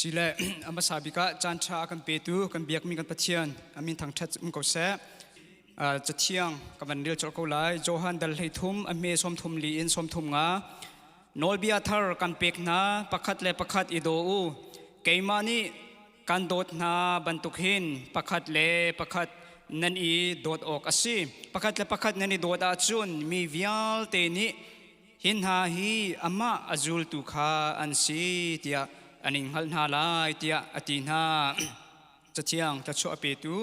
Sile a hmasa bik ah caan ṭha a kan petu kan biakmi kan Pathian a min thangṭhat um ko seh. Cathiang ka van rel colh ko lai. Johan dal 13 a hme 34 in 35. Nawlbia thar kan pek hna, pakhat le pakhat i daw u. Keimah nih kan dawt hna bantuk hin pakhat le pakhat nan i dawt awk a si. Pakhat le pakhat nan i dawt ahcun mi vialte nih Hi hna hi amah a zultu kha an si tiah an in hngalh hna lai tiah a ti hna. Cathiang thluachuah a petu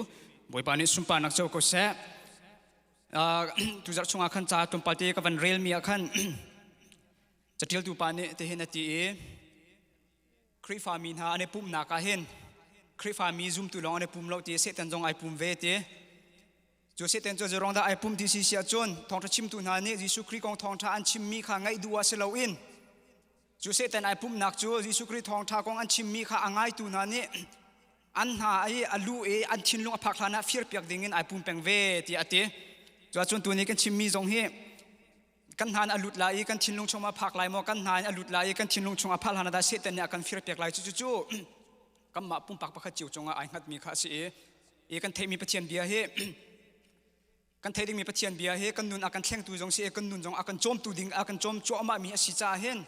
Bawipa nih sunparnak co ko seh. Tuzarh chungah khan ca tlawmpal te ka van relmi ah khan caṭialtu pa nih tihin a ti i Khrihfami hna an i pumhnak ah hin Khrihfami zumtu lawng an i pum lo ti Satan zong ai pum ve ti. Cu Satan cu zeirong dah ai pum ti si siah cun thawngṭha chimtu hna nih Jesuh Khrih kong thawngṭha an chimmi kha ngaih duh ah si loin cu Satan ai pumhnak cu Jesuh Khrih thawngṭha kong an chimmi kha a ngaitu hna nih an hna i a lu i an thinlung a phak hlan ah firpiak ding in ai pum peng ve tiah a ti. Cuahcun tuni kan chimmi zong hi kan hna in a lut lai i kan thinlung chungah phak lai maw, kan hna in a lut lai i kan thinlung chungah phak hlan ah dah Satan nih a kan firpiak lai? Cucu kanmah pumpak pakhat cio cungah ai hngatmi kha a si i kan theihmi Pathian bia hi, kan theih dingmi Pathian bia hi kan nun a kan thlengtu zong si i kan nun zong a kan cawmtu ding, a kan cawm cuahmahmi a si caah hin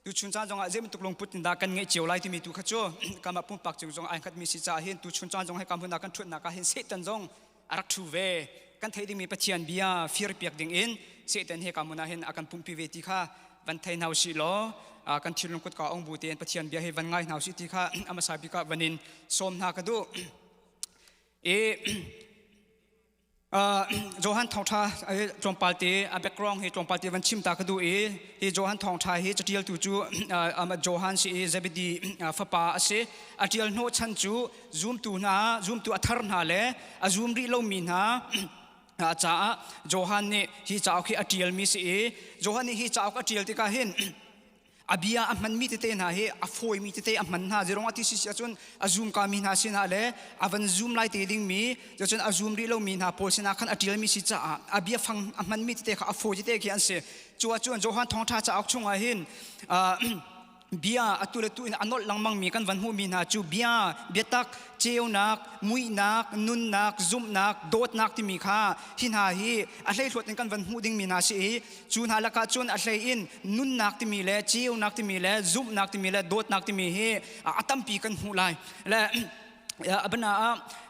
tuchun caan zongah zei bantuk lungput in dah kan ngeih cio lai timi tu kha cu kanmah pumpak cio zong ai hngatmi si caah hin tuchun caan zong he kam hmun ah kan ṭhutnak ah hin Satan zong a rak ṭhu ve. Kan theih dingmi Pathian bia firpiak ding in Satan he ka hmun ah hin a kan pumpi ve ti kha van thei hna usih law kan thinlung kutka ong bu tein Pathian bia hi van ngai hna usih ti kha a hmasa bik ah van in sawm hna ka duh. I Johan Thawngṭha tlawmpal te a background hi tlawmpal te van chim ta ka duh i hi Johan Thawngṭha hi caṭialtu cu Johan si i Zebedi fapa a si. A ṭial hnawhchan cu zumtu hna, zumtu a thar hna le a zum rih lomi hna caah Johan nih hi cauk hi a ṭialmi si i Johan nih hi cauk a ṭial tikah hin a bia a hmanmi tete hna hi a fawimi tete a hman hna. Zeirong ah ti si ahcun a zum kami hna sinah le a van zum lai te dingmi, cun a zum rih lomi hna pawl sinah khan a ṭialmi si caah a bia fang a hmanmi tete kha a fawi tete khi an si. Cu ahcun Johan Thawngṭha cauk chungah hin bia atu le tu in a nolh lengmangmi kan van hmuhmi hna cu bia, biatak, ceunak, muihnak, nunnak, zumhnak, dawtnak timi kha, hi hna hi a hleihluat in kan van hmuh dingmi hna si i cu hna lakah cun a hlei in nunnak timi le ceunak timi le zumhnak timi le dawtnak timi hi a tampi kan hmuh lai. Le abana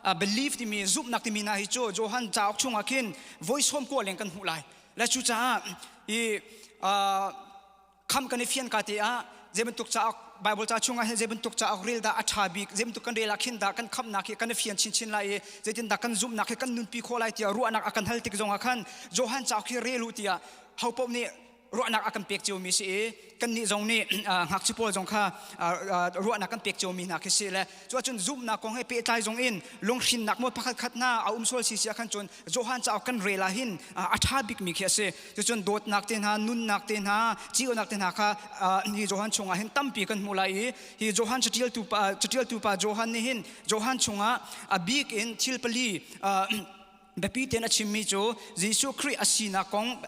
ah belief timi, zumhnak timi hna hi cu Johan cauk chungah khin voi 90 leng kan hmuh lai. Le cucaah i kham kan i fian ka te ah zei bantuk cauk, Bible ca chungah hin zei bantuk cauk rel dah a ṭha bik, zei bantuk kan rel ah khin dah kan khamnak hi kan i fian chinchin lai i zeitindah kan zumhnak hi kan nunpi khawh lai tiah ruahnak a kan hal tik zongah khan Johan cauk hi rel u tiah hopaoh nih ruahnak a kan pek ciomi si i kannih zong nih ngakchia pawl zong kha ruahnak kan pek ciomi hna khi si. Le cu ahcun zumhnak kong he pehtlai zong in lunghrinnak maw pakhat khat hna a um sual si si ah khan cun Johan cauk kan rel ah hin a ṭha bikmi khi a si. Cucun dawtnak te hna, nunnak te hna, cionak te hna kha hi Johan chungah hin tampi kan hmuh lai i hi Johan caṭialtu pa Johan nih hin Johan chungah a bik in thil pali biapi tein a chimmi cu Jesuh Khrih a sinak kong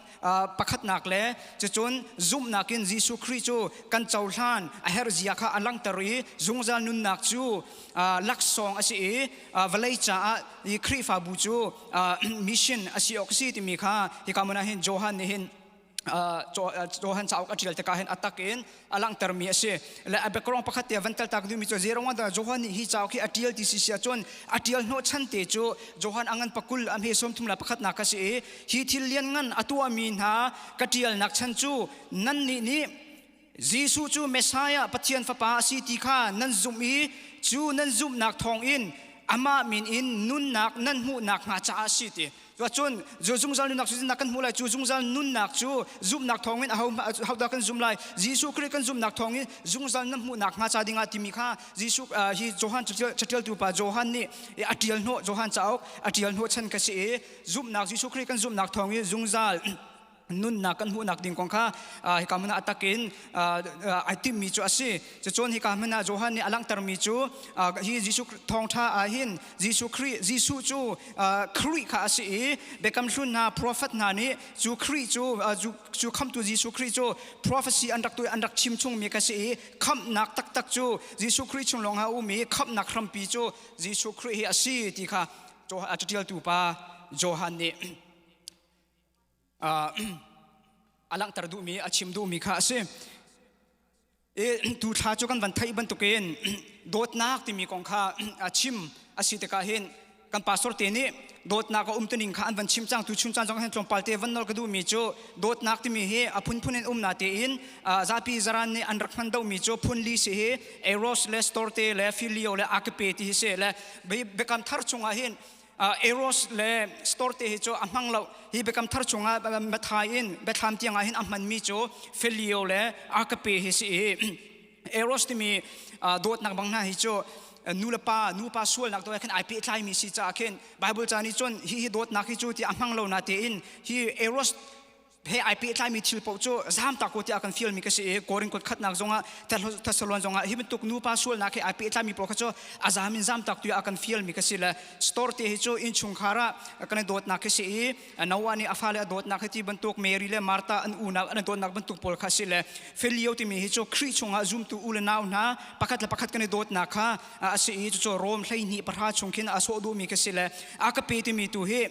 pakhatnak le cucun zumhnak in Jesuh Khrih cu kan cohlan a herh zia kha a langhter i zungzal nunnak cu laksawng a si i vawlei caah i Khrihfabu cu mission a si awk a si timi kha hika hmun ah hin Johan nih hin Johan cauk a ṭial tikah hin a tak in a langhtermi a si. Le a background pakhat te van tel tak duhmi cu zeirong ah dah Johan nih hi cauk hi a ṭial ti si si ahcun a ṭial hnawhchan te cu Johan a ngan pakul a hme 31 a si i hi thil lianngan a tuahmi hna ka ṭialnak chan cu nannih nih Jesuh cu Messiah, Pathian Fapa a si ti kha nan zumh i cu nan zumhnak thawngin amah min in nunnak nan hmuh nakhnga caah a si ti. Cun cu zungzal nunnak cu kan hmuh lai. Cu zungzal nunnak cu zumhnak thawngin aho hodah kan zum lai? Jesuh Khrih kan zumhnak thawngin zungzal na hmuh nakhnga ca dingah timi kha Jesuh hi Johan caṭialtu pa Johan nih a ṭial hnawh, Johan cauk a ṭial hnawh chan ka si i zumhnak, Jesuh Khrih kan zumhnak thawngin zungzal. Nunnak kan hmuhnak ding kong kha hika hmun ah a takin ai timhmi cu a si. Cucun hika hmun ah Johan nih a langhtermi cu hi Jesuh thawngṭha ah hin Jesuh Khrih Jesuh cu Khrih kha a si i Biakam Hlun hna profet hna nih cu Khrih cu cu khamtu Jesuh Khrih cu prophecy an rak tu an rak chim chungmi kha si i khamhnak taktak cu Jesuh Khrih chung lawng ah a um i khamhnak hrampi cu Jesuh Khrih hi a si ti kha a ṭialtu pa Johan nih a langhter duhmi a chim duhmi kha a si. I tu thla cu kan van theih bantukin dawtnak timi kong kha a chim a si tikah hin kan pastor te nih dawtnak a umtuning kha an van chim cang. Tu chun caan zong hin tlawmpal te van nawl ka duhmi cu dawtnak timi hi a phunphun in um na tein zapi zaran nih an rak hman domi cu phun li si hi eros le storte le filio le agape ti hi si le Biakam Thar chungah hin Eros le Storte hi cu a hmang lo. Hi Biakam Thar chungah Matthai in Biathlam tiangah hin a hmanmi cu Phileo le Agape hi si i Eros timi dawtnak bang hna hi cu nu le pa nupa sualnak to khin ai pehtlaimi si caah khin Bible ca nih cun hi hi dawtnak hi cu ti a hmang lo na tein hi Eros he ai pehtlaimi thil paoh cu zamtak ko tiah kan fialmi ka si i Korin kut khatnak zongah Thessalon zongah hi bantuk nupa sualnak he ai pehtlaimi paoh kha cu a zam in zamtak tu ah kan fialmi ka si le store te hi cu innchungkhar ah kan i dawtnak khi si i Noah nih a fale a dawtnak hi ti bantuk Mary le Martha an unau an i dawtnak bantuk pawl kha si le Filio timi hi cu Khrih chungah zumtu u le nau hna pakhat le pakhat kan i dawtnak kha a si i cucu Rom 12 pahra chung khin a sawh duhmi ka si le a ka pe timi tu hi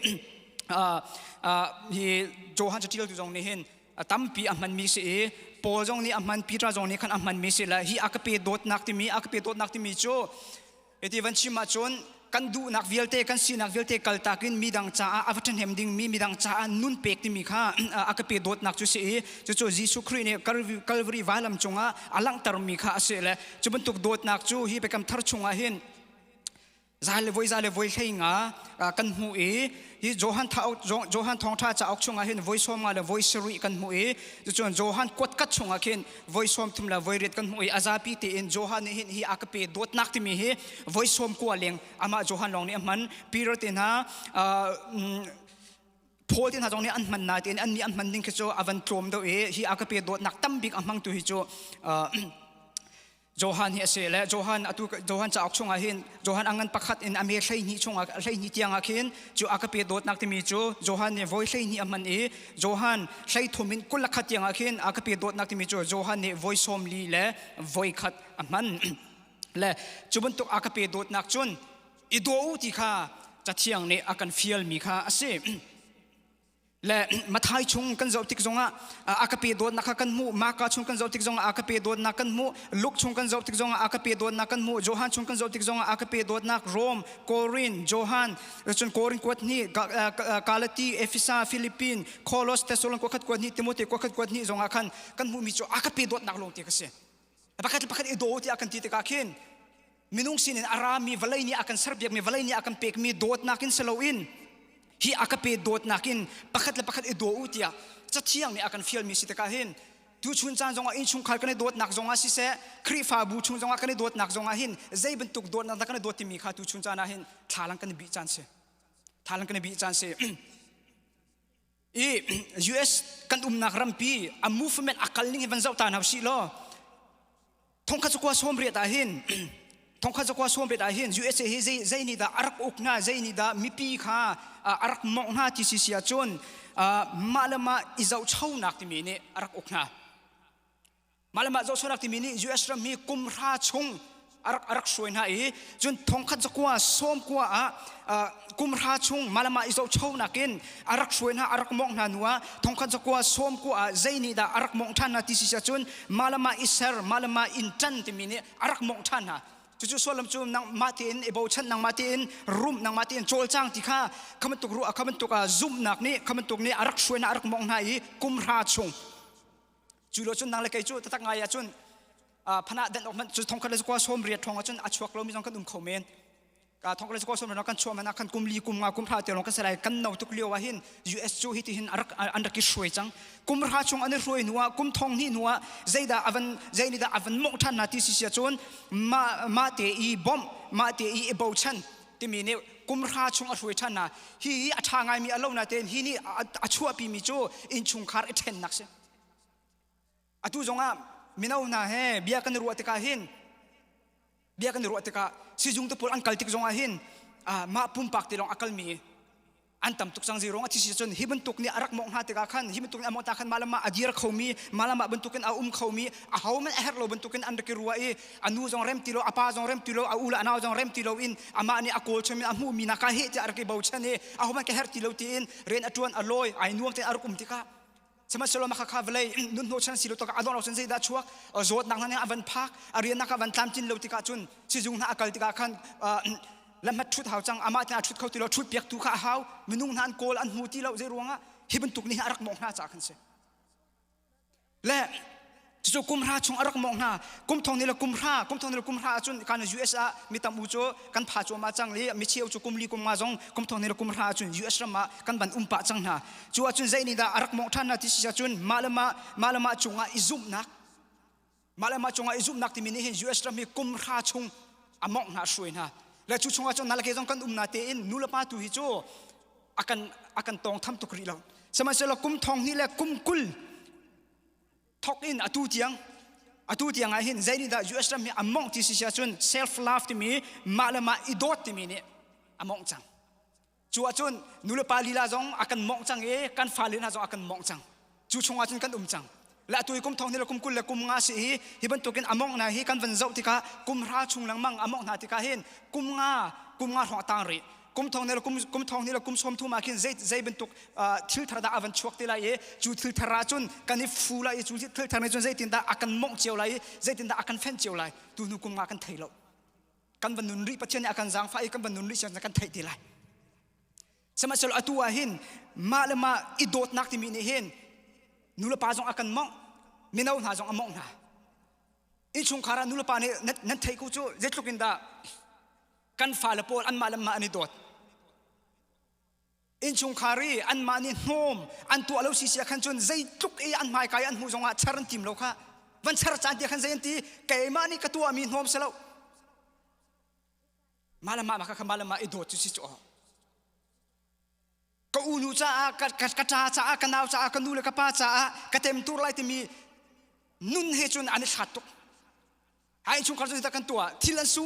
Hi Johan caṭialtu zong nih hin tampi a hmanmi si i Paul zong nih a hman, Peter zong nih khan a hmanmi si le hi a ka pe dawtnak timi a ka pe dawtnak timi cu hiti van chim ahcun kan duhnak vialte kan sinak vialte kaltak in midang caah a va ṭhahnem dingmi midang caah nun pek timi kha a ka pe dawtnak cu si i cucu Jesuh Khrih nih Calvary vailam cungah a langhtermi kha a si le cu bantuk dawtnak cu hi Biakam Thar chungah hin za le voi 140 kan hmuh i hi Johan Johan thawngṭha cauk chungah hin voi 50 le voi 70 kan hmuh i cucun Johan kuatkat chungah khin voi 30 le voi 8 kan hmuh i a zapi tein Johan nih hin hi a ka pe dawtnak timi hi voi 90 leng amah Johan lawng nih a hman. Peter te hna, Paul te hna zong nih an hman na tein an nih an hman ding khi cu a van tlawm deuh i hi a ka pe dawtnak tambik a hmangtu hi cu Johan hi a si le Johan atu Johan cauk chungah hin Johan a ngan pakhat in a me 12 chungah 12 tiangah khin cu a ka pe dawtnak timi cu Johan nih voi 12 a hman i Johan 33 in 21 tiangah khin a ka pe dawtnak timi cu Johan nih voi 40 le voi khat a hman. Le cu bantuk a ka pe dawtnak cun i daw u ti kha Cathiang nih a kan fialmi kha a si. Le Mathai chung kan zoh tik zongah a ka pe dawtnak kha kan hmuh. Marka chung kan zoh tik zongah a ka pe dawtnak kan hmuh. Luke chung kan zoh tik zongah a ka pe dawtnak kan hmuh. Johan chung kan zoh tik zongah a ka pe dawtnak. Rom, Korin, Johan, cun Korin kuat hnih, Galati, Efesa, Philippine, Kolos, Thessalon kuakhat kuat hnih, Timote kuakhat kuat hnih zongah khan kan hmuhmi cu a ka pe dawtnak lawng te ka si. Pakhat le pakhat i daw tiah kan ti tikah khin minung sinin a rami vawlei nih a kan serpiakmi, vawlei nih a kan pekmi dawtnak in si loin hi a ka pe dawtnak in pakhat le pakhat i daw u tiah Cathiang nih a kan fialmi si tikah hin tuchun caan zongah innchungkhar kan i dawtnak zongah siseh, Khrihfabu chung zongah kan i dawtnak zongah hin zei bantuk dawtnak dah kan i dawt timi kha tuchun caan ah hin thlalang kan i bih caan si, thlalang kan i bih caan si. I US kan umnak rampi a movement a kal ning hi van zoh ta hna usih law 1980 ah hin 1980 ah hin USA hi zei zei nih dah a rak uk hna, zei nih dah mipi kha a rak mawngh hna ti si si ahcun mah le mah i zohchonak timi nih a rak uk hna. Mah le mah zohchuahnak timi nih US ram hi kum hra chung a rak hruai hna i cun 1990 ah kum hra chung mah le mah i zohchonak in a rak hruai hna, a rak mawngh hna hnu ah 1990 ah zei nih dah a rak mawngh ṭhan hna ti si cun mah le mah i ser, mah le mah in ṭan timi nih a rak mawngh ṭhan hna. Cucu sullam cu nangmah tein i bochan, nangmah tein rum, nangmah tein cawlcang ti kha kha bantuk ruah, kha bantuk zumhnak nih kha bantuk nih a rak hruai hna, a rak mawngh hna i kum hra chung. Cu lo cun nang le kei cu taktak ngai ahcun phanah denh awk hmanh cu 1980 thong ahcun a chuak lomi zong kan um kho men. 1980 kan chuah hmanh ah khan kum li, kum nga, kum hra te lawng kan si lai. Kan no tuk lio ah hin US cu hi ti hin an rak i hruai cang. Kum hra chung an i hruai hnu ah kum thong hnih hnu ah zeidah avan zei nih dah avan mawngh ṭhan hna ti si sia cun mah mah te i bawmh, mah te i i bochan timi nih. Kumhra chung a hruai ṭhan hna. Hi hi a ṭha ngaimi a lo natein hi nih a chuahpimi cu innchungkhar i ṭhennak si. Atu zongah mino hna he bia kan i ruah tikah hin bia kan i ruah tikah sizung te pawl an kal tik zongah hin mah pumpak te lawng a kalmi an tam tuk cang. Zei ruang a thi si cun hi bantuk nih a rak mawngh hna tikah khan, hi bantuk nih a mawngh ta khan, mah le mah a dir khomi, mah le mah bantukin a um khomi, a ho man a herh lo bantukin an rak i ruah i a nu zong rem ti lo, a pa zong rem ti lo, a u le a nau zong rem ti lo in amah nih a kawl chom in a hmuhmi na ka heh tiah a rak i bochan i a ho man ka herh ti lo tiin rian a ṭuan, a lawi, ai nuam tein a rak um tikah, sihmanhsehlaw mah khakha vawlei nun hnawhchan si lo tikah a dongh lo cun zeidah chuak? Zawtnak hna nih a van phak, a riannak a van tlamtlin lo tikah cun sizung hna a kal tikah khan lamhat ṭhut hau cang. Amah te a ṭhut kho ti lo, ṭhut piak tu kha a hau. Minung hna an kawl, an hmu ti lo. Zei ruangah? Hi bantuk nih a rak mawngh hna caah khan si. Le cucu kum hra chung a rak mawngh hna. Kum thong ni le kum hra, kum thong ni le kum hra ahcun kan US ah mi tam u cu kan pha cuahmah cang i mi cheu cu kum li kum nga zong kum thong ni le kum hra ahcun US ram ah kan van um pah cang hna. Cu ahcun zei nih dah a rak mawngh ṭhan hna ti si ahcun mah le mah, mah le mah cungah i zumhnak. Mah le mah cungah i zumhnak timi nih hin US ram hi kum hra chung a mawngh hna, a hruai hna. Le cu chungah cun nalake zong kan um na tein nu le pa tu hi cu a kan tawng tham tuk rih lo. Sihmanhsehlaw kum thong hnih le kum 20 thok in atu tiang ah hin zei nih dah US ram hi a mawngh ti si cun self love timi, mah le mah i dawt timi nih a mawngh cang. Cu ahcun nu le pa lila zong a kan mawngh cang i kan fale hna zong a kan mawngh cang. Cu chungah cun kan um cang. Le atu i kum thong ni le kum 20 le kum nga si hi, hi bantukin a mawngh hna hi kan van zoh tikah, kum hra chung lengmang a mawngh hna tikah hin kum nga, kum nga hrawng tang rih. Kum thong ni le kum kum thong ni le kum 30 ah khin zei zei bantuk thil thar dah a van chuak te lai i cu thil thar ah cun kan i fu lai i cu thil thar nih cun zeitindah a kan mawngh cio lai i zeitindah a kan fenh cio lai, tu hnu kum nga kan thei lo. Kan van nun rih, Pathian nih a kan zaangfah i kan van nun rih sian kan theih te lai. Sihmanhsehlaw atu ah hin mah le mah i dawtnak timi nih hin nu le pa zong a kan mawngh, mino hna zong a mawngh hna. Innchungkhar ah nu le pa nih nan theih ko cu, zeitluk in dah kan fale pawl anmah le mah an i dawt. Innchungkhar i anmah nih hnawm an tuah lo si sia khan cun zeitluk i an hmaika i an hmuh zongah char an tim lo kha. Van char caan ti khan zei an ti? Keimah nih ka tuahmi hnawm si lo. Mah le mah mah kha mah le mah i dawt cu si cu. Ka unu caah, ka ka ṭa caah, ka nau caah, ka nu le ka pa caah ka temtur lai timi nun he cun an i hlat tuk. Hai innchungkhar cu kan tuah? Thil an su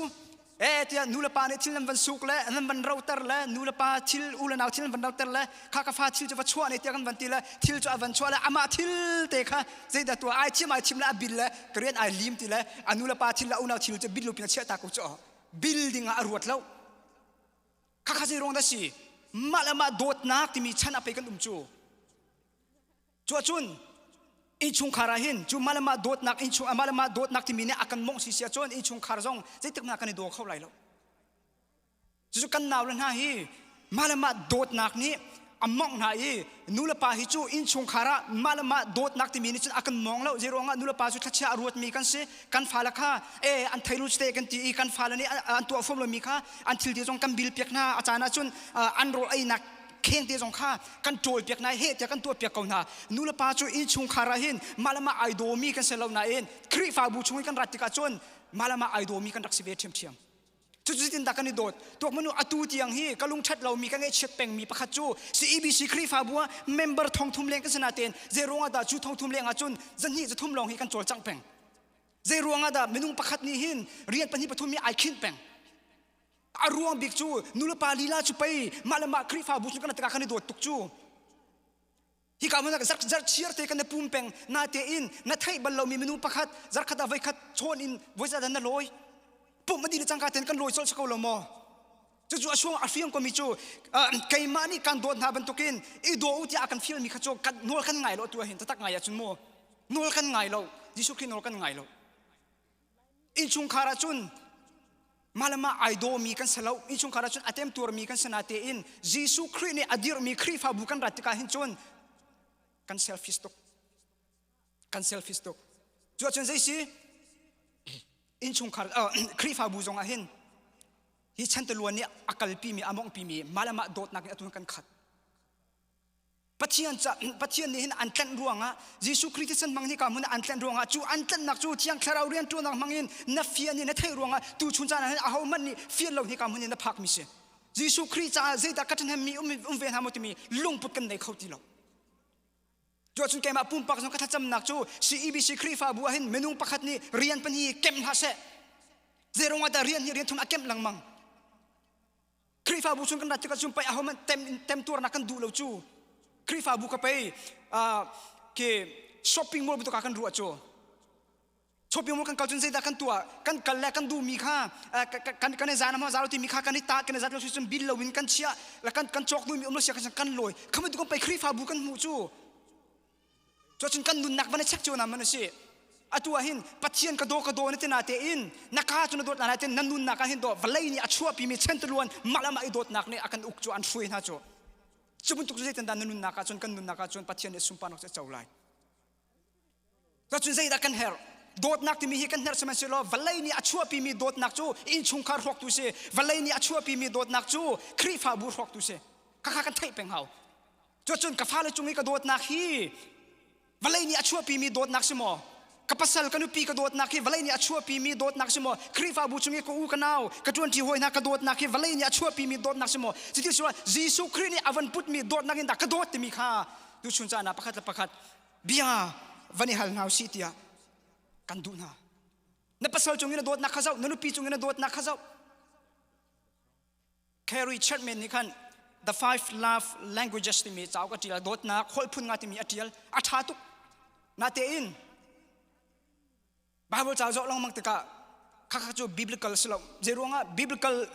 e tiah nu le pa nih thil an van suk le an van roter le nu le pa thil, u le nau thil an van roter le kha ka fa thil cu va chuah ne tiah kan van ti le thil cu a van chuah le amah thil te kha zeidah tuah? Ai thiam, ai thim le a bil le ka rian ai lim ti le a nu le pa thil le unau thil cu bil lu pin a chiah ta ko cu. Bil ding ah a ruat lo. Kha kha zei ruang dah si? Mah le mah dawtnak timi chan a pe kan um cu. Cu ahcun innchungkhar ah hin cu mah le mah dawtnak, innchung mah le mah dawtnak timi nih a kan mawngh si si ahcun innchungkhar zong zeitik hmanh ah kan i daw kho lai lo. Cucu kan nau le hna hi mah le mah dawtnak nih a mawngh hna i nu le pa hi cu innchungkhar ah mah le mah dawtnak timi nih cun a kan mawng lo. Zei ruangah? Nu le pa cu thlachia a ruatmi kan si. Kan fale kha e an thei lu te kan ti i kan fale nih an tuah fom lomi kha an thil ti zong kan bil piak hna. A caan ah cun an rawl einak kheng te zong kha kan ṭawl piak hna, heh tiah kan tuah piak ko hna. Nu le pa cu innchungkhar ah hin mah le mah ai dawmi kan si lo nain Khrihfabu chung i kan rat tikah cun mah le mah ai dawmi kan rak si ve ṭhiamṭhiam. Cucu zeitindah kan i dawt tuak manu? Atu tiang hi ka lungṭhat lomi, ka ngaihchiat pengmi pakhat cu CEBC Khrihfabu ah member 3000 leng kan si natein zei ruangah dah cu 3000 leng ah cun 200 300 lawng hi kan cawlcangh peng? Zei ruangah dah minung pakhat nih hin rian pahnih pathum hi ai khinh peng? A ruang bik cu nulepa lila cu pei mah le mah Khrihfabu cu kan tikah kan i dawt tuk cu. Hi ka mun zarh zarh chiar te kan i pum peng na te in na theih bal lomi minung pakhat zarkhat ah voikhat chawn in voi za na lawi pum adi le cangka ten kan lawi colh ko lo maw? Cucu a suang a fiang komi cu keimah nih kan dawt hna bantukin i daw u tiah a kan fialmi kha cu kan nawl kan ngai lo. Tu hin tatak ngai ahcun mu nawl kan ngai lo, Jesuh Khrih nawl kan ngai lo. Innchungkhar ah cun mah le mah ai dawmi kan si lo. Innchungkhar ah cun a temtuarmi kan si natein Jesuh Khrih nih a dirhmi Khrihfabu kan rat tikah hin cun kan selfish tuk, kan selfish tuk. Cu ahcun zei si? Innchungkhar Khrihfabu zong ah hin hi chantiluan nih a kalpimi, a monghpimi mah le mah dawtnak in atu kan khat. Pathian ca Pathian nih hin an tlanh ruangah, Jesuh Khrih thisen hmang hi ka hmun an tlanh ruangah, cu an tlanhnak cu Thiang Thlarau rian ṭuannak hmang in na fian i na theih ruangah tu chun caan ah hin aho hmanh nih fian lo hi ka hmun in na phakmi si. Jesuh Khrih caah zeidah ka ṭhahnemmi um ve hna maw timi lungput kan nei kho ti lo. Cuahcun keimah pumpak zong ka thlacamnak cu CEBC Khrihfabu ah hin minung pakhat nih rian pahnih kemh hlah seh. Zeirung ah dah rian hi rian thum a kemh lengmang. Khrihfabu chung kan rat tikah cun pei ahohmanh tem temtuarnak kan duh lo cu. Khrihfabu ka pei ke shopping mall bantuk ah kan ruah cu. Shopping mall kan kal cun zeidah kan tuah? Kan kal le kan duhmi kha kan kan i zan ma zalo timi kha kan i tah kan i zat lo cun bil loin kan chiah le kan kan cawk duhmi um lo sia kan kan lawi. Kha bantuk kan pei Khrihfabu kan hmuh cu. Cuacun kan nunnak van i check cio na man a si. Atu ah hin Pathian ka daw ka daw na ti na tein na ka cu na dawt na tein na nunnak ah hin daw vawlei nih a chuahpimi chentaluan mah le mah i dawtnak nih a kan uk cu an hruai hna cu. Cu bantuk cu zeitin dah na nunnak ah cun kan nunnak ah cun Pathian nih sunparnak cu a co lai. Cun zeidah kan herh? Dawtnak timi hi kan herh sihmanhsehlaw vawlei nih a chuahpimi dawtnak cu innchungkhar hrawktu si. Vawlei nih a chuahpimi dawtnak cu Khrihfabu hrawktu si. Khakha kan theih peng hau. Cucun ka fale cung i ka dawtnak hi vawlei nih a chuahpimi dawtnak si maw? Ka pasal ka nupi ka dawtnak hi vawlei nih a chuahpimi dawtnak si maw? Khrihfabu chung i ka u ka nau ka ṭuanṭi hawi hna ka dawtnak hi vawlei nih a chuahpimi dawtnak si maw? Cuti si Jesuh Khrih nih a van putmi dawtnak in dah ka dawt timi kha tuchun caan ah pakhat le pakhat bia van i hal hna usih tiah kan duh hna. Na pasal cung i na dawtnak kha zoh, na nupi cung i na dawtnak kha zoh. Carrie Chapman nih khan The Five Love Languages timi cauk a ṭial, dawtnak holh phun nga timi a ṭial. A ṭha tuk. Natein Bible ca zoh lengmang tikah khakha cu biblical si lo. Zeiruangah biblical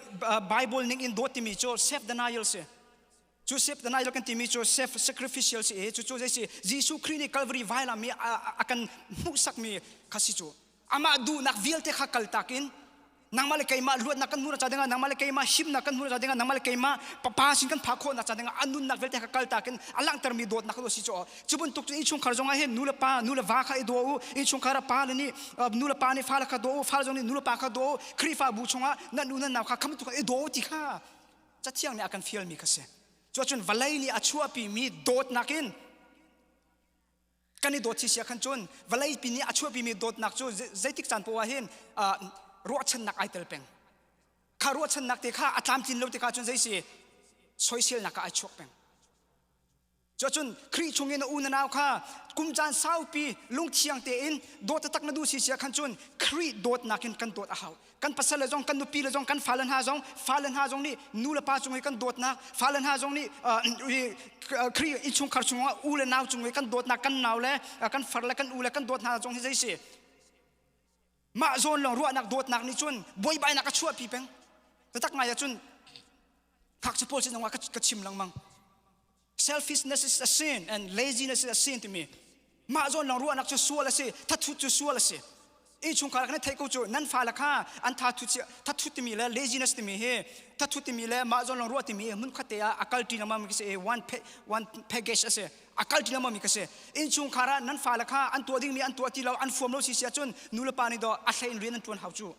Bible ning in dawt timi cu self denial si. Cu self denial kan timi cu self sacrificial si i cucu zei si Jesuh Khrih nih Calvary vailam i a kan hmuhsakmi kha si cu. Amah duhnak vialte kha kaltak in nangmah le keimah luatnak kan hmuhnak ca dingah nangmah le keimah himnak kan hmuhnak ca dingah nangmah le keimah papa sin kan phak khawhnak ca dingah a nunnak vialte kha kaltak in a langhtermi dawtnak kha si cu cu bantuk cu innchungkhar zongah hin nu le pa nu le va kha i daw u innchungkhar ah pa le nih nu le pa nih fale kha daw u fale zong nih nu le pa kha daw u Khrihfabu chungah nan u nan nau kha kha bantuk i daw u ti kha cathiang nih a kan fialmi kha si cuacun vawlei nih a chuahpimi dawtnak in Kan i dawt si khan cun vawleipi nih a chuahpimi dawtnak cu zeitik caan poah hin ruahchannak ai tel peng. Kha ruahchannak te kha a tlamtlin lo tikah cun zei si soiselnak ah ai chuak peng. Cuacun Khrih chungin na u na nau kha kum caan saupi lungthiang tein dawt taktak na duh si sia khan cun Khrih dawtnak in kan dawt a hau. Kan pasal le zong kan nupi le zong kan fale hna zong fale hna zong nih nu le pa cung i kan dawtnak fale hna zong nih Khrih innchungkhar chungah u le nau cung i kan dawtnak kan nau le kan far le kan u le kan dawt hna zong hi zei si mah zawn lawng ruahnak dawtnak nih cun buaibainak a chuahpi peng taktak ngai ahcun ngakchia pawl sin zongah ka chim lengmang selfishness is a sin and laziness is a sin timi mah zawn lawng ruahnak cu sual a si thathut cu sual a si innchungkhar kan theih ko cu nan fale kha an tha thut thathut timi le laziness timi hi thathut timi le mah zawn lawng ruah timi hmun khat te ah a kal ṭi lengmang mi si one one package a si a kal ṭi lengmang mi ka si innchungkhar ah nan fale kha an tuah dingmi an tuah ti lo an fuam lo si si ahcun nu le pa nih dawh a hlei in rian an ṭuan hau cu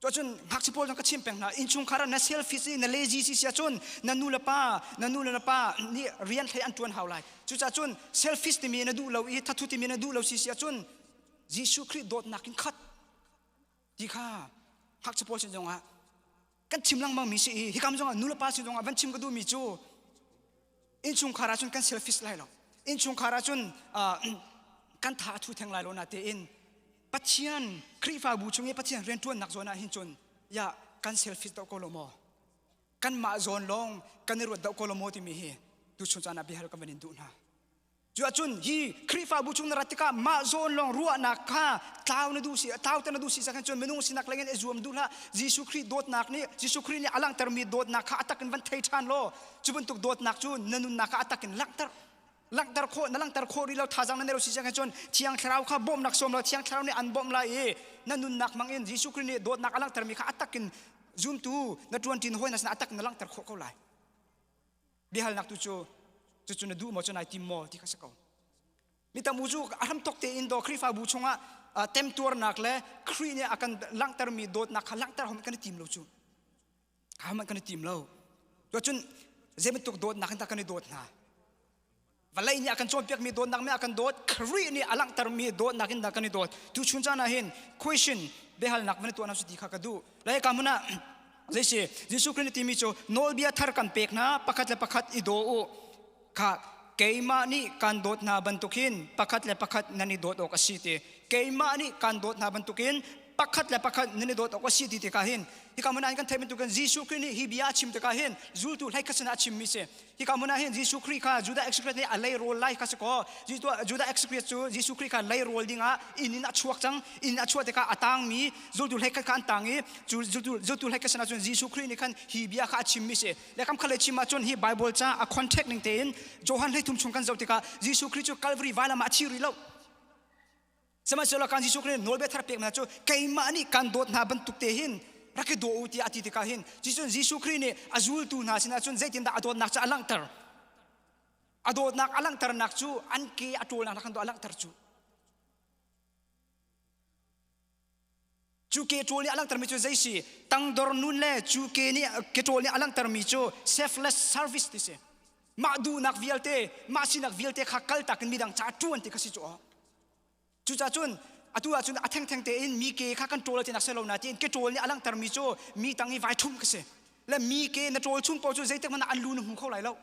Cuacun ngakchia pawl zong ka chim peng hna innchungkhar ah na selfish i na lazy si si ahcun na nu le pa na nu le na pa nih rian hlei an ṭuan hau lai cucaah cun selfish timi na duh lo i thathu timi na duh lo si si ahcun Jesuh Khrih dawtnak in khat ti kha ngakchia pawl sin zongah kan chim lengmang mi si i hikam zongah nu le pa sin zongah van chim ka duhmi cu innchungkhar ahcun kan selfish lai lo innchungkhar ahcun kan tha a thu theng lai lo na tein Pathian Khrihfabu chung i Pathian rianṭuannak zawn ah hin cun ya kan selfish deuh ko lo maw? Kanmah zawn lawng kan i ruat deuh ko lo maw timi hi tuchun caan ah biahal kan van in duh hna. Cu ahcun hi Khrihfabu chung na rat tikah mah zawn lawng ruahnak kha tlau na duh si tlau te na duh si cang cun minung sinak lengin i zuam duh hlah. Jesuh Khrih dawtnak nih Jesuh Khrih nih a langhtermi dawtnak kha a tak in van thei ṭhan law cu bantuk dawtnak cu na nunnak ah a tak in langhter. Langhter khawh na langhter khawh rih lo thazaang na nei lo si cang cun Thiang Thlarau kha bawmhnak sawm law Thiang Thlarau nih an bawmh lai i na nunnak hmang in Jesuh Khrih nih dawtnak a langhtermi kha a tak in zumtu na ṭuanṭin hawi na sinah a tak in na langhter khawh ko lai. Biahalnak tu cu cucu na duh maw cu nai tim maw ti kha si ko. Mi tam u cu a hramthawk tein daw Khrihfabu chungah temtuarnak le Khrih nih a kan langhtermi dawtnak kha langhter hom kan i tim lo cu. Hmanh kan i tim lo. Cun zei bantuk dawtnak in dah kan i dawt hna? Vawlei nih a kan cawnpiakmi dawtnak nih a kan dawt, Khrih nih a langhtermi dawtnak in dah kan i dawt. Tuchun caan ah hin question biahalnak van i tuah hna ti kha ka duh. Lai ka hmun ah Zeisi Jesuh Khrih nih timi cu nawlbia thar kan pek hna pakhat le pakhat i daw u kha keimah nih kan dawt hna bantuk hin pakhat le pakhat nan i dawt awk a si ti keimah nih kan dawt hna bantukin pakhat le pakhat nan i dawt awk a si ti tikah hin hika hmun ah hin kan theih bantukin Jesuh Khrih nih hi bia a chim tikah hin zultu hlei khat sinah a chimmi si Hika hmun ah hin Jesuh Khrih kha Judah Iscariot nih a leirawl lai kha si kaw Judah Iscariot cu Jesuh Khrih kha leirawl dingah inn in a chuak cang. Inn a chuah tikah a tangmi zultu hleikhat kha an tang i cu zultu zultu hleikhat sinah cun Jesuh Khrih nih khan hi bia kha a chimmi si. Le kam khat lei chim ahcun hi Bible ca a contact ning tein Johan 13 chung kan zoh tikah Jesuh Khrih cu Calvary vailam ah a thi rih lo. Sihmanhsehlaw kan Jesuh Khrih nih nawlbia thar pek hna cu keimah nih kan dawt hna bantuk te hin rak i daw u tiah a ti tikah hin Jesuh Jesuh Khrih nih a zultu hna sinah cun zeitindah a dawtnak cu a langhter? A dawtnak a langhternak cu an ke a ṭawlnak khan a langhter cu. Cu ke ṭawl nih a langhtermi cu zei si? Tangdor nun le cu ke nih ke ṭawl nih a langhtermi cu selfless service ti si. Mah duhnak vialte, mah sinak vialte kha kaltak in midang caah ṭuan ti kha si cu. Cucaah cun atu ahcun a thengtheng tein mi ke kha kan ṭawl tinak si lo na tiin ke ṭawl nih a langhtermi cu mi tang i vai ṭhum ka si. Le mi ke na ṭawl chung paoh cu zeitik hmanh ah an lu na hmu kho lai lo.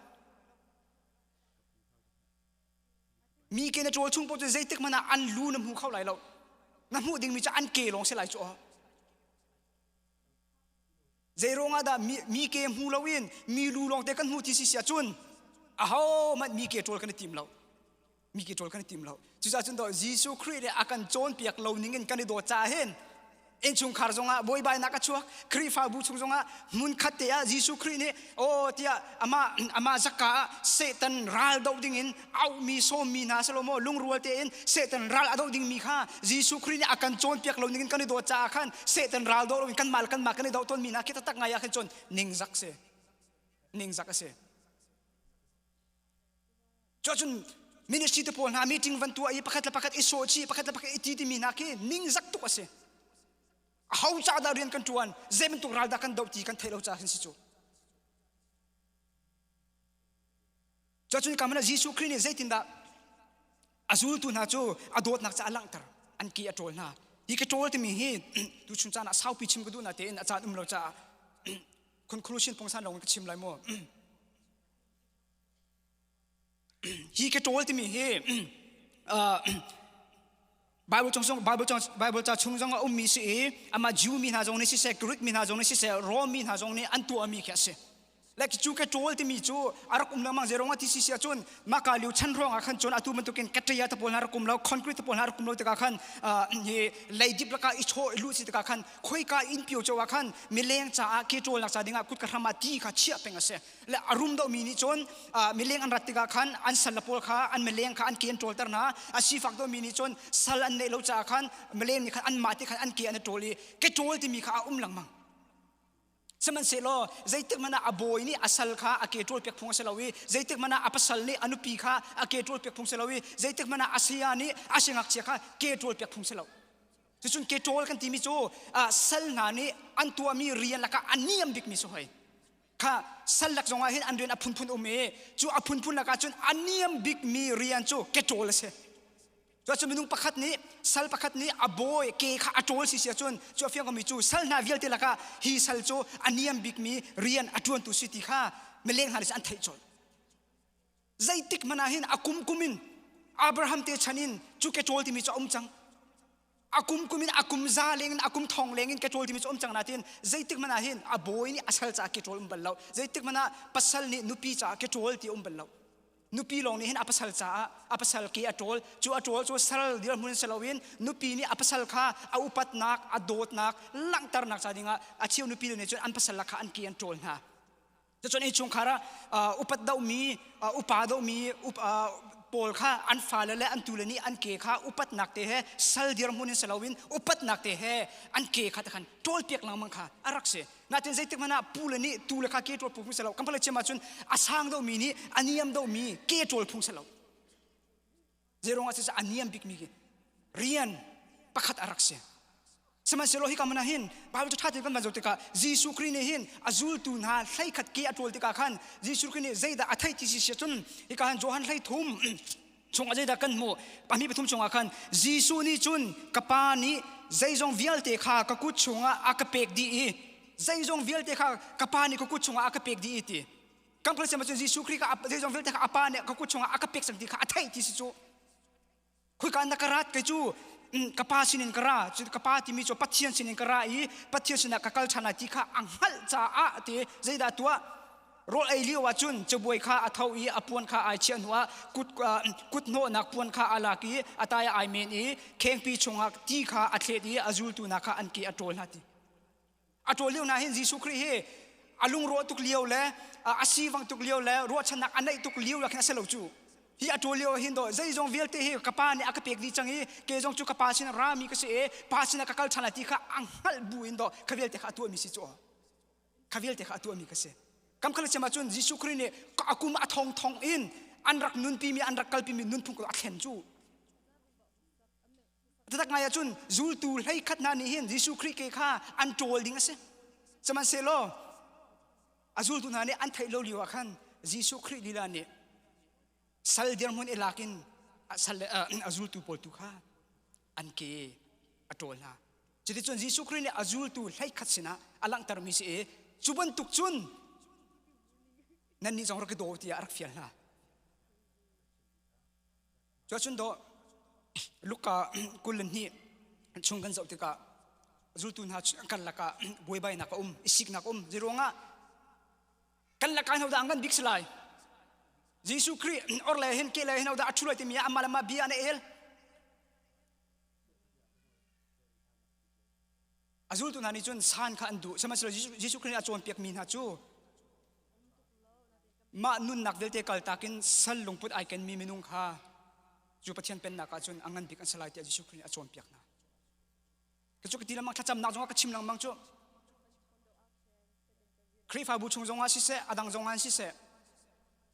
Mi ke na ṭawl chung paoh cu zeitik hmanh ah an lu na hmu kho lai lo. Na hmuh dingmi cu an ke lawng si lai cu. Zeiruang ah dah mi, mi ke hmu loin mi lu lawng te kan hmu ti si si ahcun ahohmanh mi ke ṭawl kan i tim lo. Mi ke ṭawl kan i tim lo. Cucaah cun Jesuh Khrih nih a kan cawnpiak lo ning in kan i dawt caah hin innchungkhar zongah buaibainak a chuak Khrihfabu chung zongah hmunkhat te ah Jesuh Khrih nih aw tiah amah amah zakka ah Satan ral doh dingin auhmi sawmmi hna salomaw lungrual tein Satan ral a doh dingmi kha Jesuh Khrih nih a kan cawnpiak lo ningin kan i dawt caah khan Satan ral doh loin kanmah le kanmah kan i doh tawnmi hna khi taktak ngai ah khin cun ningzak si ningzak a si Cuahcun ministry te pawl hna meeting van tuah i pakhat le pakhat i sawh chih pakhat le pakhat i ti timi hna khi ningzak tuk a si. Aho ca dah rian kan ṭuan, zei bantuk ral dah kan doh ti kan theih lo caah hin si cu. Cuahcun kamana Jesuh Khrih nih zeitindah a zultu hna cu a dawtnak ca a langhter an ke a ṭawl hna. Hi ka ṭawl timi hi tuchun caan ah saupi chim ka duh na tein a caan um lo caah conclusion pungsan lawng in ka chim lai mu. Hi ka ṭawl timi hi Bible chung zong Bible chung Bible ca chung zong a ummi si i amah Jew mi hna zong nih siseh Greek mi hna zong nih siseh Rom mi hna zong nih an tuahmi khi a si. Like cu ka ṭawl timi cu a rak um lengmang zei ruangah ti si si ahcun maka liu chan ruangah khan cun atu bantukin kaṭia te pawl hna rak um lo concrete te pawl hna rak um lo tikah khan hi leidip lakah i chaw i luh si tikah khan khoika inn pio cio ah khan mileng caah ke ṭawlnak ca dingah kut ka hram ah ti kha chiah peng a si. Le a rum deuhmi nih cun mileng an rat tikah khan an sal pawl kha an mileng kha an ke an ṭawlter hna. A sifak deuhmi nih cun sal an neih lo caah khan mileng nih khan anmah te khan an ke an i ṭawl i ke ṭawl timi kha a um lengmang. Sihmanhsehlaw zeitik hmanh ah a bawi nih a sal kha a ke ṭawl piak phung a si lo i zeitik hmanh ah a pasal nih a nupi kha a ke ṭawl piak phung si lo i zeitik hmanh ah a saya nih a siangngakchia kha ke ṭawl piak phung si lo. Cucun ke ṭawl kan timi cu sal hna nih an tuahmi rian lakah a niam bikmi si hoi. Kha sal lak zongah hin an rian a phunphun um i cu a phunphun lakah cun a niam bikmi rian cu ke ṭawl a si. Cuacun minung pakhat nih sal pakhat nih a bawi ke kha a ṭawl si si ahcun cu a fiang komi cu sal hna vialte lakah hi sal cu a niam bikmi rian a ṭuantu si ti kha mileng hna nih an theih colh. Zeitik hmanh ah hin a kumkum in Abraham te chan in cu ke ṭawl timi cu a um cang. A kumkum in a kum za leng in a kum thong leng in ke ṭawl timi cu um cang natin zeitik hmanh ah hin a bawi nih a sal caah ke ṭawl um bal lo. Zeitik hmanh ah pasal nih nupi caah ke ṭawl ti um bal lo. Nupi lawng nih hin a pasal caah a pasal ke a ṭawl. Cu a ṭawl cu sal dirhmun si loin nupi nih a pasal kha a upatnak, a dawtnak langhternak ca dingah a cheu nupi nih cun an pasal kha an ke an ṭawl hna. Cucun innchungkhar ah upat dohmi, upa dohmi pawl kha an fale le an tule nih an ke kha upatnak te he sal dirhmun in si loin upatnak te he an ke kha te khan ṭawlpiak lengmang kha a rak si. Natin zeitik hmanh ah pule nih tule kha ke ṭawl phung si lo. Kan pale chim ahcun a sang deuhmi nih a niam deuhmi ke ṭawl phung si lo. Zeiruang ah siseh a niam bikmi rian pakhat a rak si. Sihmanhsehlaw hika hmun ah hin Bible cu ṭha tein kan van zoh tikah Jesuh Khrih nih hin a zultu hna hleikhat ke a ṭawl tikah khan Jesuh Khrih nih zeidah a theih ti si si cun hika han Johan 13 chungah zeidah kan hmuh pahnih pathum chungah khan Jesuh nih cun ka pa nih zeizong vialte kha ka kut chungah a ka pek dih i. Zeizong vialte kha ka Pa nih ka kut chungah a ka pek dih i ti. Kan khual cun Jesuh Khrih kha zeizong vialte kha a Pa nih ka kut chungah a ka pek cang ti kha a theih ti si cu. Khoika na ka rat kei cu ka Pa sinin ka ra. Cu ka Pa timi cu Pathian sinin ka ra i Pathian sinah ka kal ṭhan lai ti kha a hngalh caah ti zeidah tuah? Rawl ei lio ah cun cabuai kha a tho i a puan kha ai chiah hnuah kut kut hnawhnak puan kha a lak i a tai ah ai men i khengpi chungah ti kha a thlet i a zultu hna kha an ke a ṭawl hna ti. A ṭawl lio hna hin Jesuh Khrih hi a lungrawh tuk lio le a sivang tuk lio le ruahchannak a neih tuk lio khin a si lo cu. Hi a ṭawl lio ah hin dawh zeizong vialte hi ka pa nih a ka pek dih cang i ke zong cu ka pa sin rami ka si i pa sinah ka kal ṭhan lai ti kha a hngalh bu in dawh kha vialte kha a tuahmi si cu. Kha vialte kha a tuahmi ka si. Kam khala cem ahcun Jesuh Khrih nih a kum a thong thong in an rak nunpimi an rak kalpimi nunphung a thlen cu. Tatak ngai ahcun zultu 11 hna nih hin Jesuh Khrih ke kha an ṭawl ding a si. Sihmanhsehlaw a zultu hna nih an theih lo lio ah khan Jesuh Khrih lila nih sal dirhmun i lak in sal a zultu pawl tu kha an ke a ṭawl hna. Cuticun Jesuh Khrih nih a zultu 11 sinah a langhtermi si i cu bantuk cun nannih zong rak i daw tiah a rak fial hna. Cuacun dawh Luka 22 chung kan zoh tikah zultu hna kan lakah buaibainak a um, i siknak a um. Zeiruangah kan lakah hin hodah an kan bik si lai? Jesuh Khrih or le hin ke le hin hodah a ṭhu lai timi ah amah le amah bia an i el. A zultu hna nih cun san kha an duh. Sihmanhsehlaw Jesuh Khrih nih a cawnpiakmi hna cu mah nunnak vialte kaltak in sal lungput ai kenmi minung kha cu Pathian pennak ah cun a ngan bik an si lai tiah Jesuh Khrih nih a cawnpiak hna. Ka cu ka ti lengmang thlacamnak zongah ka chim lengmang cu Khrihfabu chung zongah siseh a dang zongah siseh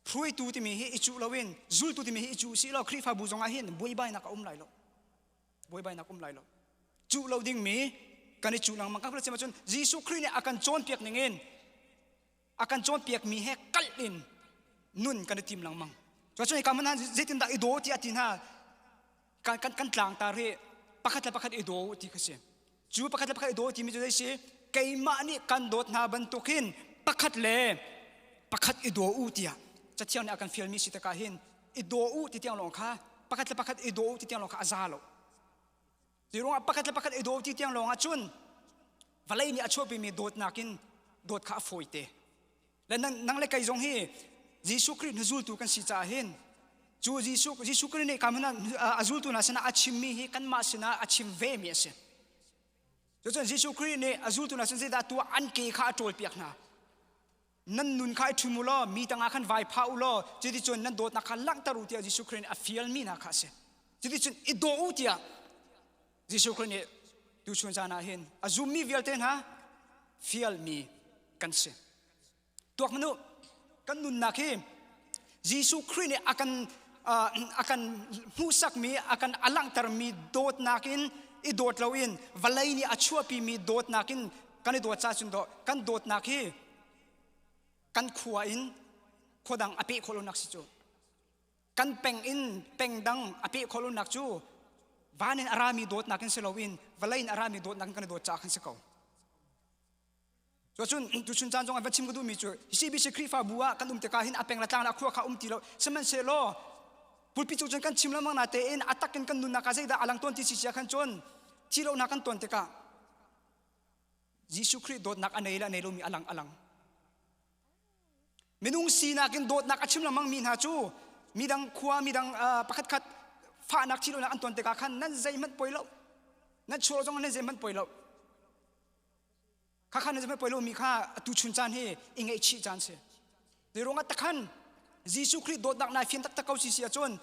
hruaitu timi hi i cuh loin zultu timi hi i cuh sih law Khrihfabu zongah hin buaibainak a um lai lo. Buaibainak um lai lo. Cuh lo dingmi kan i cuh lengmang kan cem ahcun Jesuh Khrih nih a kan cawnpiak ningin a kan cawnpiakmi he kalh in nun kan i tim lengmang. Cuacun hika hmanh ah zeitindah i daw tiah ti hna kan, kan, kan tlangtar hi pakhat le pakhat i daw ti kha si. Cu pakhat le pakhat i daw timi cu zei si? Keimah nih kan dawt hna bantukin pakhat le pakhat i daw u tiah Cathiang nih a kan fialmi si tikah hin i daw u ti tiang lawng kha pakhat le pakhat i daw u ti tiang lawng kha a za lo. Zeiruangah pakhat le pakhat i daw ti tiang lawng ah cun vawlei nih a chuahpimi dawtnak in dawt kha a fawite. Le nang, nang le kei zong hi Jesuh Khrih na zultu kan si caah hin cu Jesuh Jesuh Khrih nih kam a zultu hna sinah a chimmi hi kanmah sinah a chim vemi a si. Cucun Jesuh Khrih nih a zultu hna sin zeidah tuah an ke kha a ṭawlpiak hna. Nan nun kha i ṭhum u law mi tangah khan vai phah u law cuticun nan dawtnak kha langhter u tiah Jesuh Khrih nih a fialmi hna kha a si. Cuticun i daw u tiah Jesuh Khrih nih tuchun caan ah hin a zummi vialte hna fialmi kan si. Tuak hmanh u, kan nunnak hi Jesuh Khrih nih a kan a kan hmuhsakmi, a kan a langhtermi dawtnak in i dawt loin vawlei nih a chuahpimi dawtnak in kan i dawt caah cun dawh kan dawtnak hi kan khua in khua dang a peh khawh lonak si cu. Kan peng in peng dang a peh khawh lonak cu van in a rami dawtnak in si loin vawlei in a rami dawtnak in kan i dawt caah khan si ko. Cuacun tuchun caan zong ah va chim ka duhmi cu CBC Khrihfabu ah kan um tikah hin a peng le tlang le a khua kha um ti lo. Sihmanhsehlaw pulpit cu cun kan chim lengmang na tein a tak in kan nunnak ah zeidah a lang tawn ti si sia khan cun thi lonak kan tawn tikah Jesuh Khrih dawtnak a nei le a nei lomi a lang a lang. Minung sinak in dawtnak a chim lengmang mi hna cu midang khua midang pakhatkhat fahnak thihlonak an ton tikah khan nan zeihmanh poi lo. Nan chuah zong nan zeihmanh poi lo. Kha khan nan zeihmanh poi lo mi kha atu chun caan hi i ngaihchih caan si. Zeiruangah takhan Jesuh Khrih dawtnak nai fian taktak ko si si ahcun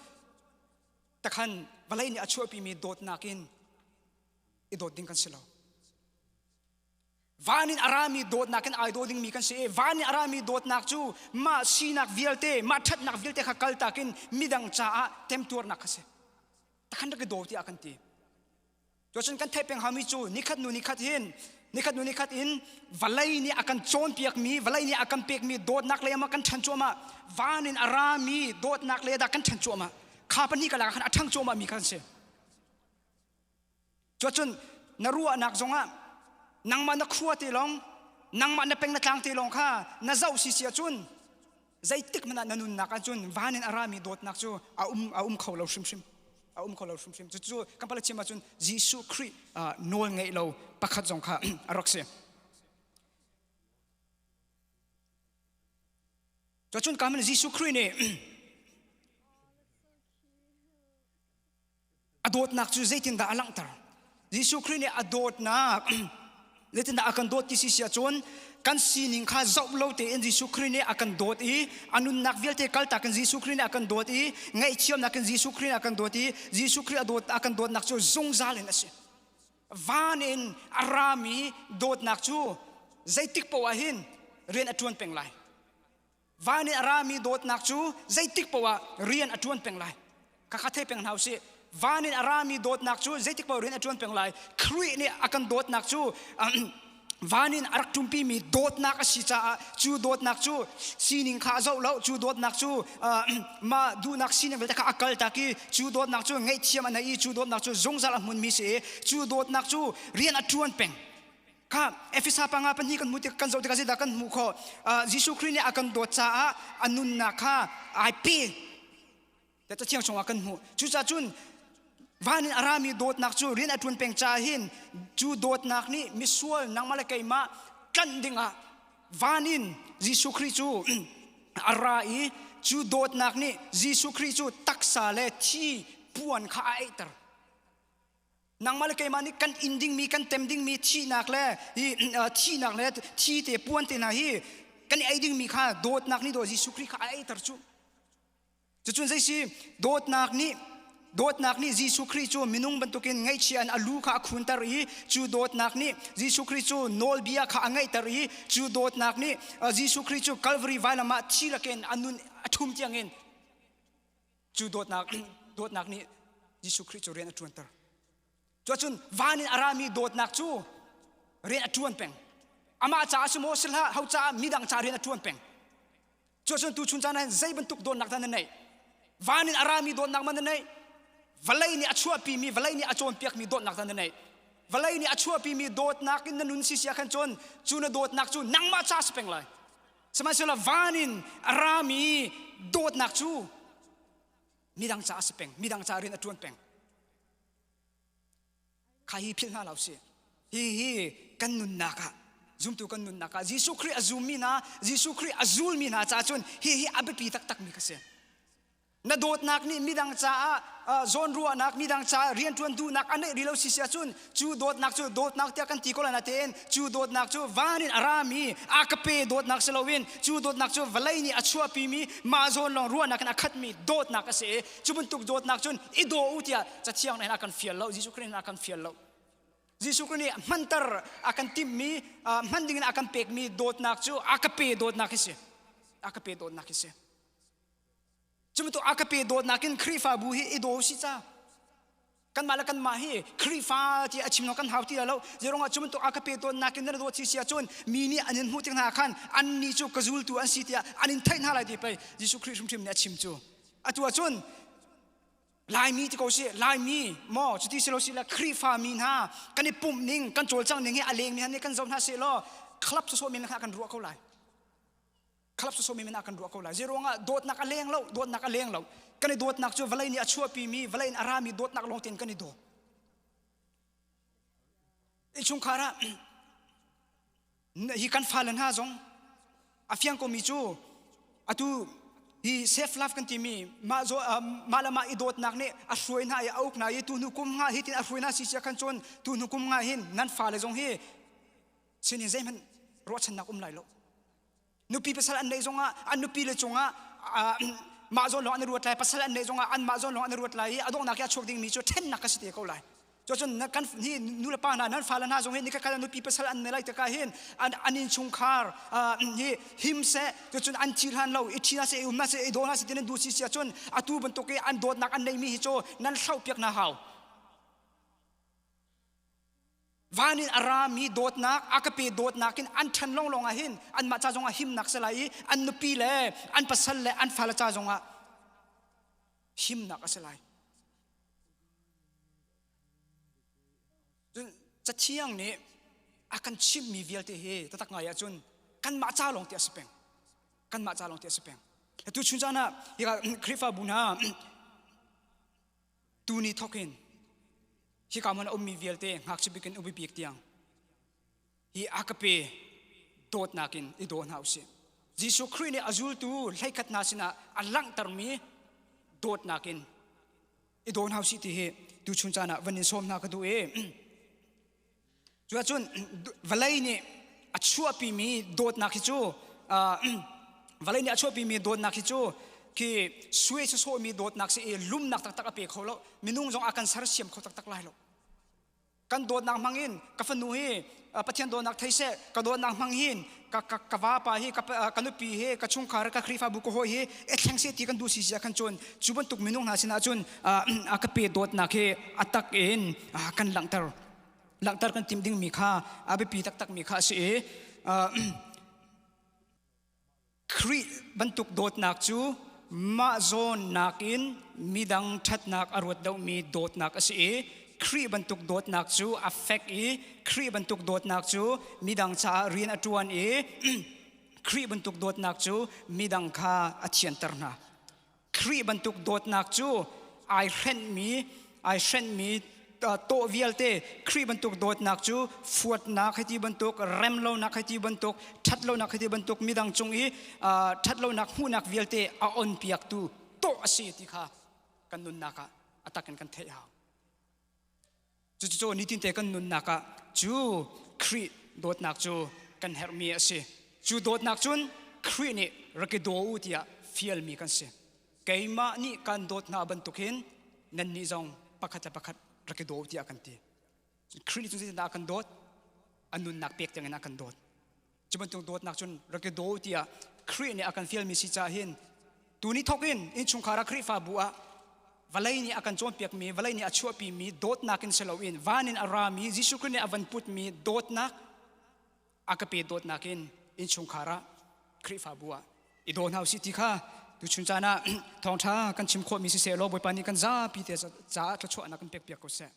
takhan vawlei nih a chuahpimi dawtnak in i dawt ding kan si lo. Van in a rami dawtnak in ai daw dingmi kan si i van in a rami dawtnak cu mah sinak vialte, mah ṭhatnak vialte kha kaltak in midang caah temtuarnak kha si. Takhan rak i daw tiah kan ti. Cuacun kan theih peng haumi cu nikhat hnu nikhat hin nikhat hnu nikhat in vawlei nih a kan cawnpiakmi, vawlei nih a kan pekmi dawtnak lei ah kan ṭhan cuahmah. Van in a rami dawtnak lei dah kan ṭhan cuahmah. Kha pahnih ka lakah khan a ṭhang cuahmahmi kan si. Cuacun na ruahnak zongah nangmah na khua te lawng. Nangmah na peng na tlang te lawng kha na zoh si si ahcun zeitik hmanh ah na nunnak ahcun van in a rami dawtnak cu a um a um kho lo hrimhrim. A um kho lo hrimhrim. Cucu kan pala chim ahcun Jesuh Khrih nawl ngeih lo pakhat zong kha a rak si. Cun kamin Jesuh Khrih nih a dawtnak cu zeitindah a langhter? Jesuh Khrih nih a dawtnak zeitindah a kan dawt ti si si ahcun kan sining kha zoh lo tein Jesuh Khrih nih a kan dawt i a nunnak vialte kaltak in Jesuh Khrih nih a kan dawt i ngaihthiamnak in Jesuh Khrih nih a kan dawt i Jesuh Khrih a dawt a kan dawtnak cu zungzal in a si. Van in a rami dawtnak cu zeitik paoh ah hin rian a ṭuan peng lai. Van in a rami dawtnak cu zeitik paoh ah rian a ṭuan peng lai. Khakha thei peng hna usih. Van in a rami dawtnak cu zeitik paoh rian a ṭuan peng lai. Khrih nih a kan dawtnak cu van in a rak ṭumpimi dawtnak a si caah cu dawtnak cu sining kha a zoh lo cu dawtnak cu mah duhnak sining vialte kha a kaltak i cu dawtnak cu ngaihthiam a nei i cu dawtnak cu zungzal a hmunmi si i cu dawtnak cu rian a ṭuan peng kha Efesa panga pahnih kan hmuh tik kan zoh tikah zeidah kan hmuh khawh Jesuh Khrih nih a kan dawt caah a nunnak kha ai pe Cathiang chungah kan hmuh. Cucaah cun van in a rami dawtnak cu rian a ṭuan peng caah hin cu dawtnak nih misual nangmah le keimah tlanh dingah van in Jesuh Khrih cu a ra i cu dawtnak nih Jesuh Khrih cu taksa le thi puan kha a eihter. Nangmah le keimah nih kan in dingmi kan tem dingmi thihnak le hi thihnak le thi te puan te hna hi kan i ei dingmi kha dawtnak nih dawh Jesuh Khrih kha a eiter cu. Cucun zeisi dawtnak nih dawtnak nih Jesuh Khrih cu minung bantukin ngaihchia in a lu kha a khunter i cu dawtnak nih Jesuh Khrih cu nawlbia kha a ngaihter i cu dawtnak nih Jesuh Khrih cu Calvary vailam ah thi lakin a nun a ṭhum tiangin cu dawtnak dawtnak nih Jesuh Khrih cu rian a ṭuanter. Cuacun van in a rami dawtnak cu rian a ṭuan peng. Amah caah si maw si hlah, ho caah midang caah rian a ṭuan peng. Cuacun tuchun caan ah zei bantuk dawtnak dah na neih? Van in a rami dawtnak man na neih? Vawlei nih a chuahpimi, vawlei nih a cawnpiakmi dawtnak dah na neih? Vawlei nih a chuahpimi dawtnak in na nun si si ah khan cun cu na dawtnak cu nangmah ca si peng lai. Sihmanhsehlaw van in a rami dawtnak cu midang caah si peng, midang caah rian a ṭuan peng. Kha hi philh hna lo sih. Hi hi kan nunnak ah zumtu kan nunnak ah Jesuh Khrih a zummi hna, Jesuh Khrih a zulmi hna caah cun hi hi a biapi taktakmi ka si. Na dawtnak nih midang caah zawnruahnak, midang caah rianṭuan duhnak a neih rih lo si si ahcun cu dawtnak cu dawtnak tiah kan ti ko lai natein cu dawtnak cu van in a rami a ka pe dawtnak si loin cu dawtnak cu vawlei nih a chuahpimi mah zawn lawng ruahnak in a khatmi dawtnak a si i cu bantuk dawtnak cun i daw u tiah cathiang nih a kan fial lo Jesuh Khrih nih a kan fial lo Jesuh Khrih nih hmanter a kan timhmi hman dingin a kan pekmi dawtnak cu a ka pe dawtnak hi si a ka pe dawtnak hi si cu bantuk a ka pe dawtnak in Khrihfabu hi i daw si ca kanmah le kanmah hi Khrihfa ti a chim lo kan hau ti lo zeirong cu bantuk a ka pe dawtnak in nan dawt si si ahcun mi nih an in hmuh tik hna khan annih cu ka zultu an si tiah an in theih hna lai ti pei Jesuh Khrih hrimhrim nih a chim cu atu ahcun Laimi ti ko si Laimi maw cuti si lo si le Khrihfa mi hna kan i pumh ning kan cawlcang ning hi a leng mi han nih kan zoh hna seh law club sawsawh men kha kan ruah ko lai club sawsawh men ah kan ruah ko lai zeiruangah dawtnak a leng lo dawtnak a leng lo kan i dawtnak cu vawlei nih a chuahpi mi vawlei in a rami dawtnak lawng tein kan i daw Innchungkhar ah hi kan fale hna zong a fiang komi cu atu hi self love kan timi mah zo mah le mah i dawtnak nih a hruai hna i a uk hna i tu hnu kum nga hi tin a hruai hna si sia khan cun tu hnu kum nga hin nan fale zong hi sinin zeihmanh ruahchannak um lai lo Nupi pasal an neih zongah an nupi le cungah mah zawn lawng an i ruat lai pasal an neih zongah an mah zawn lawng an i ruat lai i a donghnak i a chuak dingmi cu ṭhennak a si te ko lai. Cucun kan hi nu le pa hna nan fale hna zong hi nikhat khat nupi pasal an nei lai tikah hin an an innchungkhar hi him seh cucun an thi hlan lo i ṭhi hna seh i um hna seh i daw hna seh ti nan duh si si ahcun atu bantuk i an dawtnak an neihmi hi cu nan hloh piak hna hau. Van in a rami dawtnak, a ka pe dawtnak in an ṭhan lawnglawng ah hin anmah ca zongah himnak si lai i an nupi le an pasal le an fale ca zongah himnak a si lai. Cun Cathiang nih. A kan chimhmi vialte hi tatak ngai ahcun kanmah ca lawng ti a si peng. Kanmah ca lawng ti a si peng. Tu chun caan ah hika Khrihfabu hna tuni thawk in hika hmun a ummi vialte ngakchia bik in upi bik tiang hi a ka pe dawtnak in i daw hna usih. Jesuh Khrih nih a zultu hleikhat hna sinah a langhtermi dawtnak in i daw hna usih ti hi tuchun caan ah van in sawm hna ka duh i cuahcun vawlei nih a chuahpimi dawtnak hi cu vawlei nih a chuahpimi dawtnak hi cu khi sui sawsawhmi dawtnak si i lumnak taktak a pe kho lo, minung zong a kan sersiam kho taktak lai lo. Kan dawtnak hmang in ka fanu hi Pathian dawtnak thei seh, ka dawtnak hmang hin ka ka ka vapa hi, ka ka nupi hi, ka chungkhar, ka Khrihfabu ka hawi hi e thleng seh ti kan duh si sia khan cun cu bantuk minung hna sinah cun a ka pe dawtnak hi a tak in kan langhter langhter kan timh dingmi kha a biapi taktak mi kha a si i Khrih bantuk dawtnak cu mah zawn nakin midang ṭhatnak a ruat deuhmi dawtnak a si i Khrih bantuk dawtnak cu a fek i Khrih bantuk dawtnak cu midang caah rian a ṭuan i Khrih bantuk dawtnak cu midang kha a thianter hna. Khrih bantuk dawtnak cu ai hrenhmi ai hrenhmi tawh vialte, Khrih bantuk dawtnak cu fuatnak hei ti bantuk, remlonak hei ti bantuk, ṭhatlonak hei ti bantuk, midang cung i ṭhatlonak hmuhnak vialte a onpiaktu tawh a si ti kha kan nunnak ah a tak in kan theih hau. Cucu nitinte kan nunnak ah cu Khrih dawtnak cu kan herhmi a si. Cu dawtnak cun Khrih nih rak i daw u tiah fialmi kan si. Keimah nih kan dawt hna bantuk hin nannih zong pakhat le pakhat rak i daw u tiah kan ti. Khrih nih cun zeitindah a kan dawt? A nunnak pek tiangin a kan dawt. Cu bantuk dawtnak cun rak i daw tiah Khrih nih a kan fialmi si caah hin tuni thawk in innchungkhar ah, Khrihfabu ah, vawlei nih a kan cawnpiakmi, vawlei nih a chuahpimi dawtnak in si loin van in a rami Jesuh Khrih nih a van putmi dawtnak, a ka pe dawtnak in innchungkhar ah, Khrihfabu ah i daw hna usih ti kha tuchun caan ah thawngṭha kan chim khawhmi siseh law Bawipa nih kan zapi te caah thluachuahnak kan pekpiak ko seh.